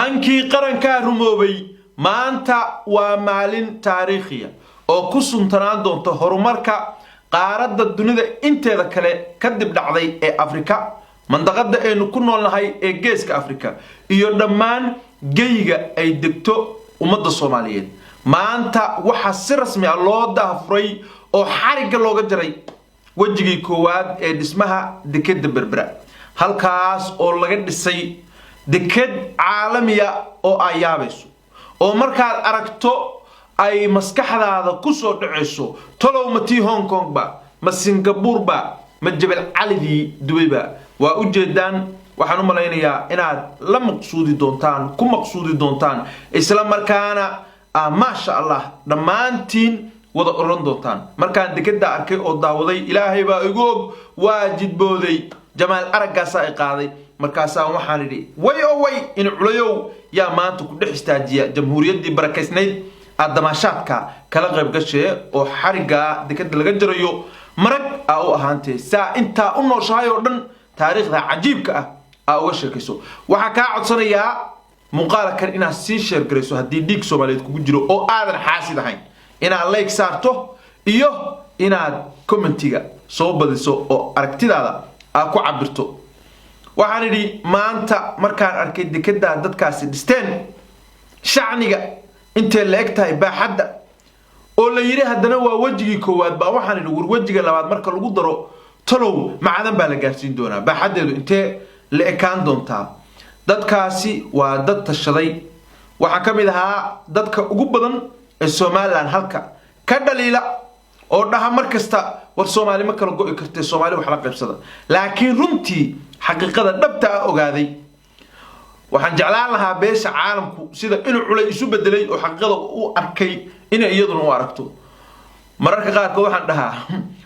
Hankii qarankaa rumoobay. Maanta waa maalin taariikhiya oo ku suntanaan doonta horumarka qaaradda dunida inteeda kale kadib dhacday ee Afrika, mandaqada aynu ku noolnahay ee Geeska Afrika iyo dhammaan geyga ay degto ummadda Soomaaliyeed. Maanta waxaa si rasmi ah loo daahfuray oo xarigga looga jaray wejigii koowaad ee dhismaha dekeda Berbera, halkaas oo laga dhisay deked caalamiya oo ay yaabayso, oo markaad aragto ay maskaxdaada ku soo dhacayso: tolow ma tii Hong Kong ba, ma Singapore ba, ma Jabal Calidii Dubay ba? Waa ujeedaan. Waxaan u malaynayaa inaad la maqsuudi doontaan, ku maqsuudi doontaan, isla markaana maasha Allah dhammaantiin wada oran doontaan. Markaan dekeda arkay oo daawaday, Ilaahay baa igu og, waa jidbooday, jamaal araggaasaa i qaaday. Markaasaa waxaan idhi: way oo way, in culayow yaa maanta ku dhex istaajiya jamhuuriyaddii barakaysnayd aad damaashaadka kala qayb gashee oo xariggaa dekeda laga jarayo marag aa u ahaantee, saa intaa u nooshahay oo dhan taariikhda cajiibka ah aa uga sheekayso. Waxaa kaa codsanayaa muuqaalkan inaad sii share garayso haddii dhiig Soomaaliyeed kugu jiro oo aadan xaasid ahayn, inaad like saarto iyo inaad commentiga soo badiso oo aragtidaada aad ku cabirto. Waxaan idhi, maanta markaan arkay dekedaa dadkaasi dhisteen, shacniga intay la eg tahay, baaxadda oo la yidhi haddana waa wejigii koowaad baa, waxaan idhi: war, wejiga labaad marka lagu daro, talow macdan baa la gaarsiin doonaa? Baaxaddeedu intee la ekaan doontaa? Dadkaasi waa dad tashaday. Waxaa ka mid ahaa dadka ugu badan ee Somalilan halka ka dhaliila oo dhaha mar kasta: war, Soomaali ma kala go'i kartee, Soomaali wax la qaybsada. Laakiin runtii xaqiiqada dhabta ah ogaaday. Waxaan jeclaan lahaa beesha caalamku sida inuu culay isu bedelay oo xaqiiqada u arkay inay iyaduna u aragto. Mararka qaarkood waxaan dhahaa: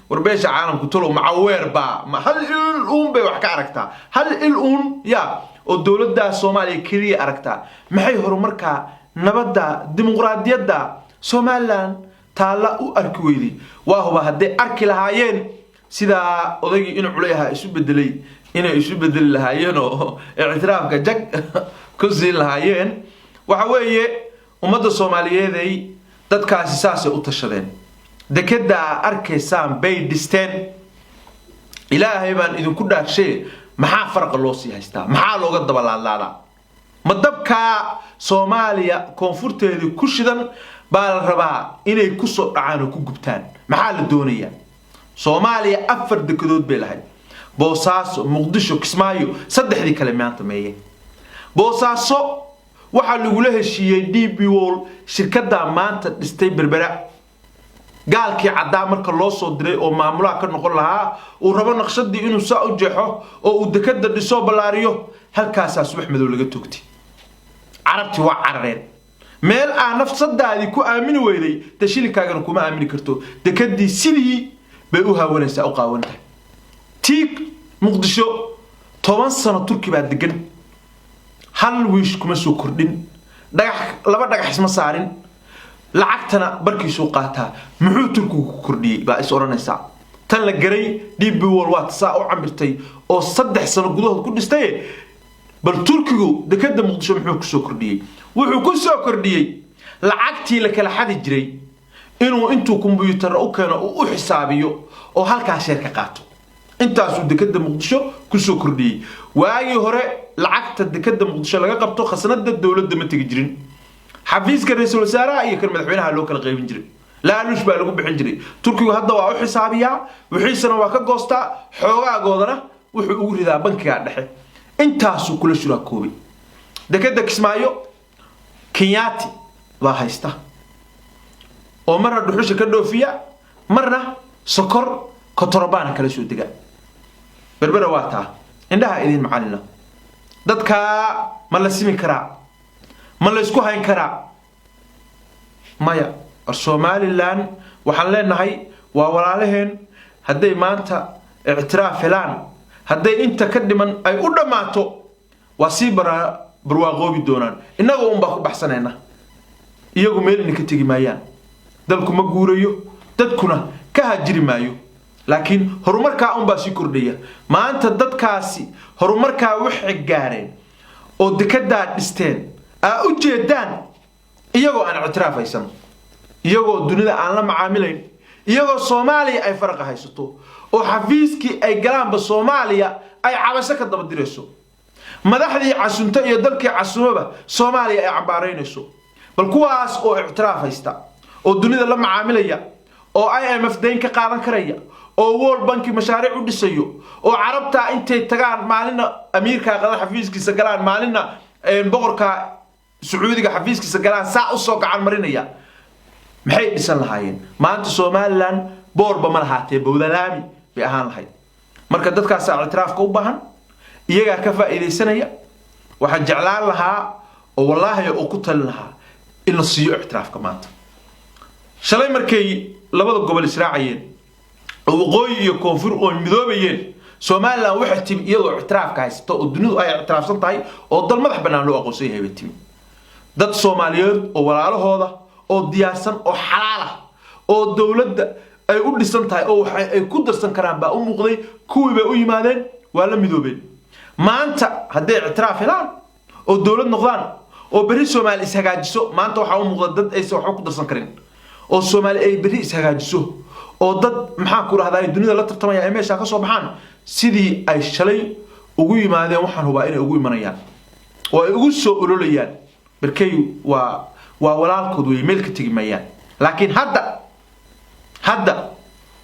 war, beesha caalamku talow macaweer baa ma hal il uun bay wax ka aragtaa? Hal il uun ya oo dowladda Soomaaliya keliya aragtaa? Maxay horumarka, nabadda, dimuqraadiyadda Somalilan taalla u arki weyday? Waa huba hadday arki lahaayeen sidaa odaygii inuu culay ahaa isu bedelay inay isu bedeli lahaayeen oo ictiraafka jag ku siin lahaayeen. Waxa weeye, ummadda Soomaaliyeeday, dadkaasi saasay u tashadeen. Dekeda aa arkaysaan bay dhisteen. Ilaahay baan idinku dhaarshee, maxaa faraqa loo sii haystaa? Maxaa looga dabalaadlaadaa? Ma dabkaa Soomaaliya koonfurteedii ku shidan baa la rabaa inay kusoo dhacaan oo ku gubtaan? Maxaa la doonayaa? Soomaaliya afar dekedood bay lahayd: Boosaaso, Muqdisho, Kismaayo. Saddexdii kale maanta meeye? Boosaaso waxaa lagula heshiiyey DP World, shirkaddaa maanta dhistay Berbera. Gaalkii caddaa marka loo soo diray oo maamulaha ka noqon lahaa, uu rabo naqshadii inuu saa u jeexo oo uu dekada dhisoo ballaariyo, halkaasaa subax madow laga toogtay. Carabtii waa carareen. Meel aa nafsadaadii ku aamini weyday dee shilinkaagana kuma aamini karto. Dekadii sidii bay u haawanaysaa, u qaawan tahay. Tii Muqdisho 10 sano Turki baa degan, hal wiish kuma soo kordhin, dhagax laba dhagax isma saarin, lacagtana barkiisuu qaataa. Muxuu Turkigu ku kordhiyey baa is odhanaysaa. Tan la garay DP World waa saa u cambirtay oo 3 sano gudahood ku dhistaye. Bal Turkigu dekada Muqdisho muxuu kusoo kordhiyey? Wuxuu ku soo kordhiyey lacagtii la kala xadi jiray inuu intuu kombyuutar u keeno uu u xisaabiyo oo halkaa share ka qaato. Intaasuu dekada Muqdisho kusoo kordhiyey. Waagii hore lacagta dekada Muqdisho laga qabto khasnada dowladda ma tegi jirin, xafiiska ra-iisul wasaaraha iyo kan madaxweynaha loo kala qaybin jiray, laaluush baa lagu bixin jiray. Turkigu hadda waa u xisaabiyaa, wixiisana waa ka goostaa, xoogaagoodana wuxuu ugu ridaa bankiga dhexe. Intaasuu kula shuraakoobay. Dekada Kismaayo Kenyaati baa haysta oo marna dhuxusha ka dhoofiya, marna sokor kotorobana kala soo dega. Berbera waa taa indhaha idin macalina. Dadkaa ma la simi karaa? Ma la isku hayn karaa? Maya. War, Somalilan waxaan leenahay waa walaalaheen. Hadday maanta ictiraaf helaan, hadday inta ka dhiman ay u dhammaato, waa sii barwaaqoobi doonaan. Innaga unbaa ku baxsanayna, iyagu meel ina ka tegi maayaan. Dalku ma guurayo, dadkuna ka hajiri maayo, laakiin horumarkaa unbaa sii kordhaya. Maanta dadkaasi horumarkaa waxay gaareen oo dekadaa dhisteen. Aa u jeedaan, iyagoo aan ictiraaf haysan, iyagoo dunida aan la macaamilayn, iyagoo Soomaaliya ay faraqa haysato oo xafiiskii ay galaanba Soomaaliya ay cabasho ka daba dirayso, madaxdii casunto iyo dalkii casumaba Soomaaliya ay cambaaraynayso, bal kuwaas oo ictiraaf haysta oo dunida la macaamilaya oo IMF dayn ka qaadan karaya oo World Banki mashaariic u dhisayo oo Carabtaa intay tagaan maalinna amiirka Qadar xafiiskiisa galaan, maalinna boqorka Sacuudiga xafiiskiisa galaan, saa usoo gacan marinaya, maxay dhisan lahaayeen? Maanta Somaliland boorba ma lahaatee, bowdalaami bay ahaan lahayd. Marka dadkaasaa ictiraafka u baahan, iyagaa ka faa'iidaysanaya. Waxaan jeclaan lahaa oo wallaahi oo ku talin lahaa in la siiyo ictiraafka maanta. Shalay markay labada gobol israacayeen oo waqooyi iyo koonfur oo midoobayeen, Somaliland waxay timi iyadoo ictiraafka haysato oo dunidu ay ictiraafsan tahay oo dal madax bannaan loo aqoonsan yahay bay timi. Dad Soomaaliyeed oo walaalahooda oo diyaarsan oo xalaal ah oo dowladda ay u dhisan tahay oo waxa ay ku darsan karaan baa u muuqday. Kuwii bay u yimaadeen, waa la midoobeen. Maanta hadday ictiraaf helaan oo dowlad noqdaan oo berri Soomaali ishagaajiso, maanta waxaa u muuqda dad aysan waxba ku darsan karin, oo Soomaali ay berri ishagaajiso oo dad, maxaan ku rahdaa, dunida la tartamaya ay meeshaa ka soo baxaan, sidii ay shalay ugu yimaadeen waxaan hubaa inay ugu imanayaan oo ay ugu soo ololayaan. Berkey waa walaalkood wey, meel ka tegi mayaan. Laakiin hadda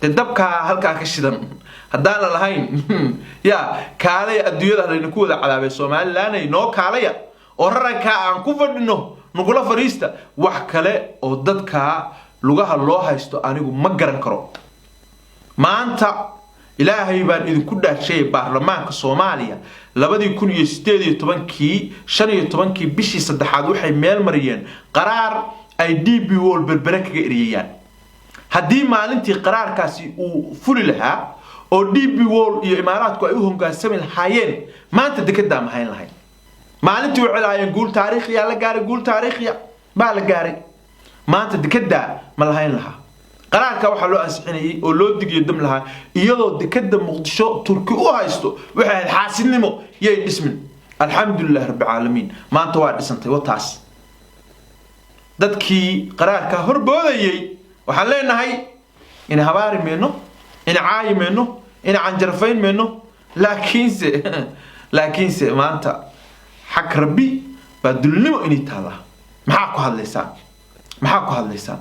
dee dabkaa halkaa ka shidan haddaan la lahayn, yaa kaalaya adduunyada laynaku wada cadaabay, Somalilanay noo kaalaya oo rarankaa aan ku fadhino nagula fadhiista. Wax kale oo dadkaa lugaha loo haysto anigu ma garan karo. Maanta Ilaahay baan idinku dhaashayay, baarlamaanka Soomaaliya 2018-kii, 15-kii bishii saddexaad, waxay meel mariyeen qaraar ay DP World Berbere kaga eriyayaan. Haddii maalintii qaraarkaasi uu fuli lahaa oo DP World iyo Imaaraadku ay u hogaansami lahaayeen, maanta dekedaa ma hayn lahayn. Maalintii waxay lahaayeen guul taariikhiya la gaaray, guul taariikhiya baa la gaaray. Maanta dekedaa ma lahayn lahaa? Qaraarka waxaa loo ansixinayay oo loo digiyo dam lahaa iyadoo dekeda Muqdisho Turki u haysto, waxay ahayd xaasidnimo, yay dhismin. Alxamdulilah rabbi caalamiin, maanta waa dhisantay. Wataas dadkii qaraarka horboodayay waxaan leenahay ina habaari mayno, ina caayi mayno, ina canjarfayn mayno, laakiinse maanta xag Rabbi baa dulnimo inay taallaa. Maxaa ku hadlaysaan? Maxaa ku hadlaysaan?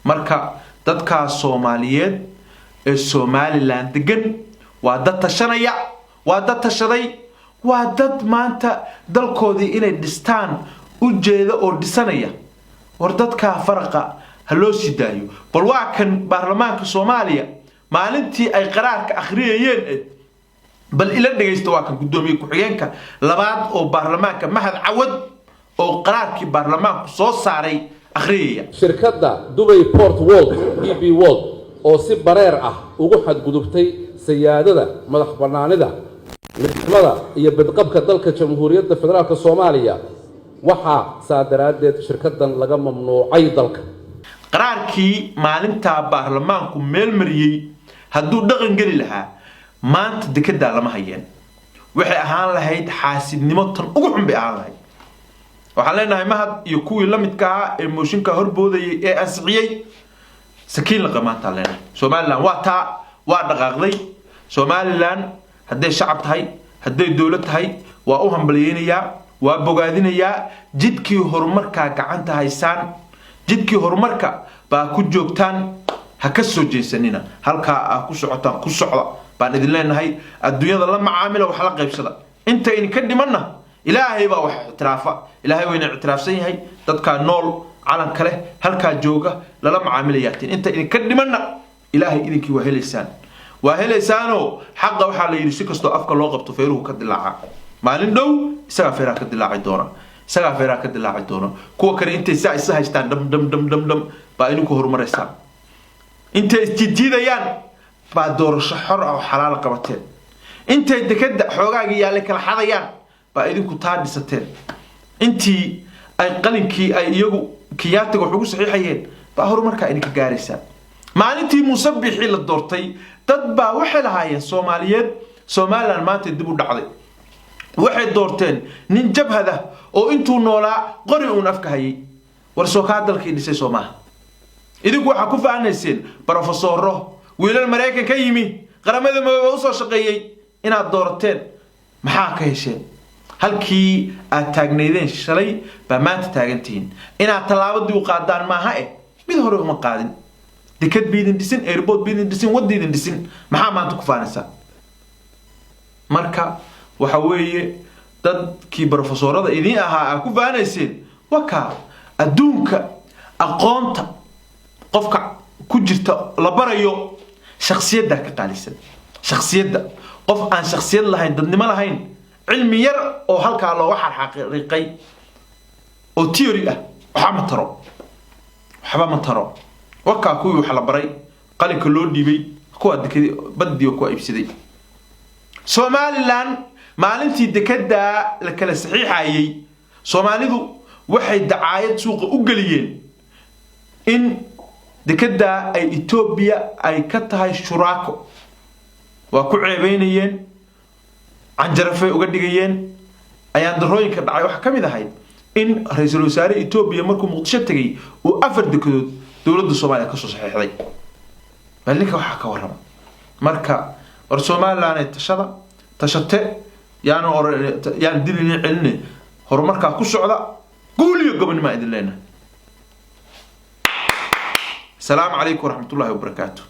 Marka dadkaas Soomaaliyeed ee Somaliland degan waa dad tashanaya, waa dad tashaday, waa dad maanta dalkoodii inay dhistaan u jeeda oo dhisanaya. War dadkaa faraqa ha loo sii daayo. Bal waa kan baarlamaanka Soomaaliya maalintii ay qaraarka akhriyayeen, bal ila dhegaysta. Waa kan guddoomiye ku-xigeenka labaad oo baarlamaanka, Mahad Cawad, oo qaraarkii baarlamaanku soo saaray akhriyaya. Shirkadda Dubai Port World, DP World, oo si bareer ah ugu xadgudubtay sayaadada, madax bannaanida, midnimada iyo badqabka dalka Jamhuuriyadda Federaalka Soomaaliya, waxaa saa daraaddeed shirkaddan laga mamnuucay dalka. Qaraarkii maalintaa baarlamaanku meel mariyey hadduu dhaqan geli lahaa, maanta dekedaa lama hayeen. Waxay ahaan lahayd xaasidnimo tan ugu xun bay ahaan lahayd. Waxaan leenahay Mahad iyo kuwii la midka ahaa ee mooshinka horboodayay ee ansixiyey, sakiin laqa maantaan leenahay. Somaliland waa taa, waa dhaqaaqday. Somaliland hadday shacab tahay, hadday dowlad tahay, waa u hambalyeynayaa, waa bogaadinayaa. Jidkii horumarkaa gacanta haysaan, jidkii horumarka baa ku joogtaan, ha ka soo jeesanina. Halkaa aa ku socotaan ku socda baan idin leenahay. Adduunyada la macaamila, wax la qaybsada. Inta idinka dhimanna Ilaahay baa wax ictiraafa, Ilaahay wayna ictiraafsan yahay. Dadkaa nool, calanka leh, halkaa jooga lala macaamilayaatiin. Inta idinka dhimanna Ilaahay idinkii waa helaysaan, waa helaysaanoo xaqa waxaa la yidhi si kastoo afka loo qabto feeruhu ka dilaaca. Maalin dhow isagaa feeraha ka dilaaci doona, isagaa feeraha ka dilaaci doona. Kuwa kale intay saa isa haystaan dham dham dham dham dham baa idinku horumaraysaan. Intay isjiidjiidayaan baa doorasho xor ah oo xalaal qabateen. Intay dekada xoogaagii yaallay kala xadayaan baa idinku taa dhisateen. Intii ay qalinkii ay iyagu Kiyaatiga wax ugu saxiixayeen baa horumarkaa idinka gaaraysaan. Maalintii Muuse Bixi la doortay, dad baa waxay lahaayeen Soomaaliyeed, Somaliland maanta dib u dhacday. Waxay doorteen nin jabhada oo intuu noolaa qori uun afka hayay. War soo kaa dalkii dhisay soo maaha? Idinku waxaa ku faanayseen brofesoro, wiilal Maraykan ka yimi, Qaramada Madoobe usoo shaqeeyey inaad doorateen. Maxaa ka hesheen? Halkii aad taagnaydeen shalay baa maanta taagantihiin. Inaad tallaabadii u qaadaan maaha eh, mid hore uma qaadin. Dekad baydin dhisin, airport baydin dhisin, wadaydin dhisin. Maxaa maanta ku faanaysaa? Marka waxa weeye, dadkii brofesorada idiin ahaa aa ku faanayseen wakaa. Adduunka aqoonta qofka ku jirta la barayo, shaksiyaddaa ka qaalisan. Shaksiyadda, qof aan shaksiyad lahayn, dadnimo lahayn, cilmi yar oo halkaa looga xarxaqiiqay oo theory ah waxba ma taro, waxba ma taro. Wakaa kuwii wax la baray, qalinka loo dhiibay, kuwaa dekadi badii kuwa iibsaday. Somaliland maalintii dekedaa la kala saxiixayay, Soomaalidu waxay dacaayad suuqa u geliyeen in dekedaa ay Etoobiya ay ka tahay shuraako. Waa ku ceebeynayeen, canjarafay uga dhigayeen. Ayaan darooyinka dhacay waxaa ka mid ahayd in ra-iisul wasaare Etoobiya markuu Muqdisho tegay uu afar dekedood dowladda Soomaaliya kasoo saxiixday. Bal ninka waxaa ka warrama. Marka war Somaliland ay tashada tashate, yaanu yaan dilini celine, horumarkaa ku socda. Guul iyo gobonnimaa idin leenahay. Asalaamu calaykum waraxmatullaahi wabarakaatu.